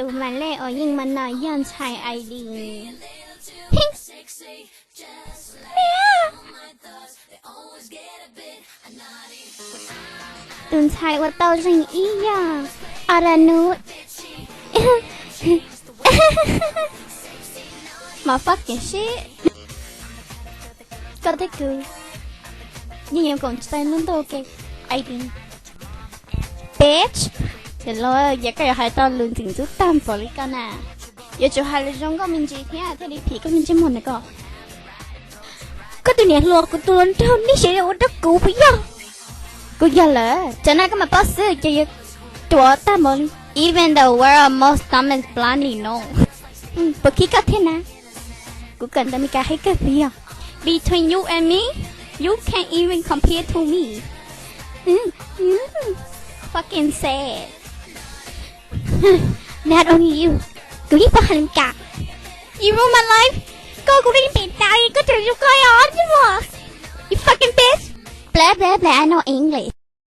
Tus mas lej uas yeej mas no yog ntxhais ID. Tus ntxhais uas tau zeeg ib yog Aranut. Mas fucking shit. Koj thiab kuv yeej yuav koom tsis tau lub ntuj ua ke. ID. Bitch. Ces los yog koj yuav hais tau lus ntxim ntxub tag npaum li koj na, yuav tsum hais lus zoo nkauj me ntsis thiab thiaj li phim koj me ntsej muag ntawm koj. Koj tus niam hluas kuv tus hluas nraug nej xav ua rau kuv puas yog? Kuv yog lawm, tsam no koj mam paub xwb ces yuav ruam tag npaum li. Even the world most dumbest blondie no. Puas khib koj thiab na? Kuv kawm ntawv Meskas heev kawg puas yog? Between you and me, you can't even compare to me. Fucking sad. Not only you, kuv yeej paub hais Meskas. You ruin my life. Koj kuv yeej pem tas li koj tseem zoo koj os. You fucking bitch. Blah blah blah, I know English.